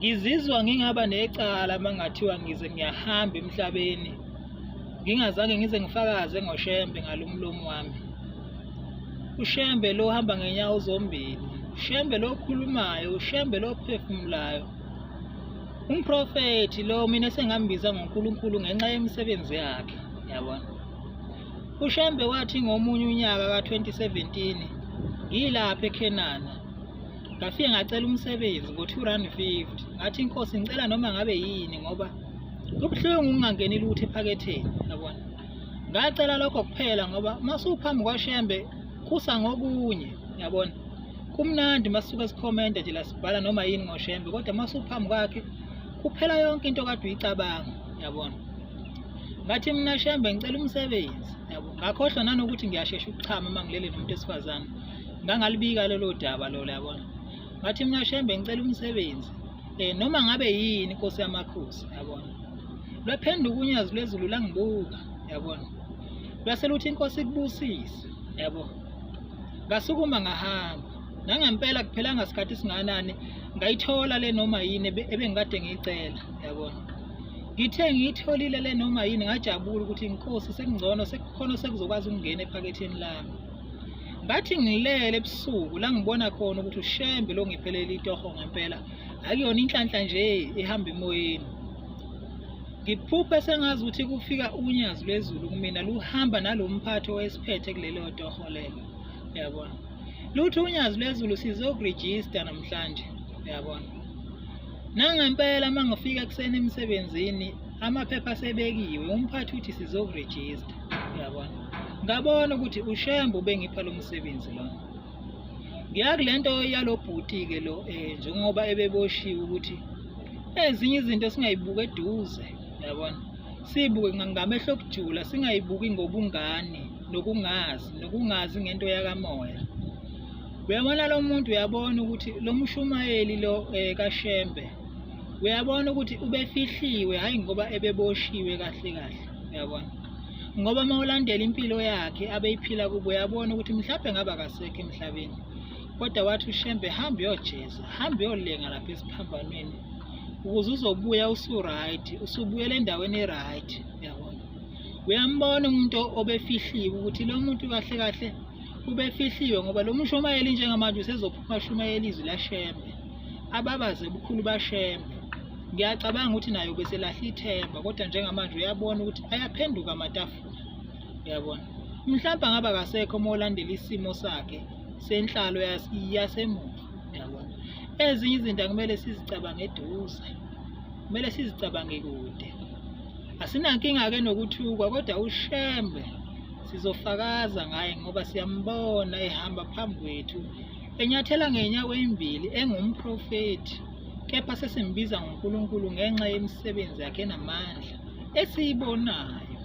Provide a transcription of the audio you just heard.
Ngizizwa ngingaba necala uma ngathiwa ngize ngiyahamba emhlabeni ngingazange ngize ngifakaze ngoShembe ngalo mlomo wami. UShembe lo ohamba ngenyawo zombili, uShembe lo okhulumayo, uShembe lo ophefumulayo. Umprofethi lo mina esengambiza ngoNkulunkulu ngenxa yemisebenzi yakhe, yabona. UShembe wathi ngomunye unyaka ka-2017 ngilapha eKhenana ngafike ngacela umsebenzi ngo-R2.50 ngathi inkosi ngicela noma ngabe yini ngoba kubuhlungu ukungangeni lutho ephaketheni yabona ngacela lokho kuphela ngoba masuphambi kwaShembe kusa ngokunye yabona kumnandi masuke sikhomenta nje la sibhala noma yini ngoShembe kodwa masuphambi kwakhe kuphela yonke into kade uyicabanga yabona ngathi mina Shembe ngicela umsebenzi yabo ngakhohlwa nanokuthi ngiyashesha ukuchama uma ngilele nomuntu esifazane ngangalibika lolo daba lolo yabona ngathi mina Shembe ngicela umsebenzi eh noma ngabe yini inkosi yamakhosi yabona lwaphenduka unyazi lwezulu langibuka yabona lwase luthi inkosi ikubusise yabo ngasukuma ngahamba nangempela kuphelanga sikhathi singanani ngayithola le noma yini ebengikade ngiyicela yabona ngithe ngiyitholile le noma yini ngajabula ukuthi inkosi sekungcono sekukhona sekuzokwazi ukungena ephaketheni lami ngathi ngilele ebusuku la ngibona khona ukuthi uShembe lo ngiphelele itoho ngempela akuyona inhlanhla nje ehamba emoyeni ngiphuphe sengazi ukuthi kufika unyazi lwezulu kumina luhamba nalo mphathi owayesiphethe kulelo toho lelo uyabona lutho unyazi lwezulu sizokurejista namhlanje uyabona nangempela uma ngifika ekuseni emsebenzini amaphepha asebekiwe umphathi uthi sizokurejista uyabona ngabona ukuthi uShembe ubengipha lo msebenzi lona ngiya kule nto yalo bhuti-ke lo um njengoba ebeboshiwe ukuthi ezinye izinto singayibuki eduze yabona siyibuke ngamehlo okujula singayibuki ngobungani nokungazi nokungazi ngento yakamoya uyabona lo muntu uyabona ukuthi lo mshumayeli lo eh, kaShembe uyabona ukuthi ubefihliwe hayi ngoba ebeboshiwe kahle kahle uyabona ngoba uma ulandela impilo yakhe abeyiphila kubo uyabona ukuthi mhlawumbe ngaba kasekho emhlabeni kodwa wathi uShembe hamba uyojeza hamba uyolenga lapha esiphambanweni ukuze uzobuya usu-right usubuyela endaweni e-right uyabona uyambona umuntu obefihliwe ukuthi lo muntu kahle kahle ubefihliwe ngoba lo mshumayeli njengamanje usezophuma ashumayela izwi laShembe ababaze ubukhulu baShembe ngiyacabanga ukuthi naye ubeselahle ithemba kodwa njengamanje uyabona ukuthi ayaphenduka amatafula uyabona mhlawumbe angaba kasekho uma ulandela isimo sakhe senhlalo yasemuva uyabona ezinye izinto akumele sizicabange eduze kumele sizicabange kude asinankinga-ke nokuthukwa kodwa uShembe sizofakaza ngaye ngoba siyambona ehamba phambi kwethu enyathela ngenyawo ezimbili engumprofethi kepha sesimbiza ngoNkulunkulu ngenxa yemisebenzi yakhe enamandla esiyibonayo.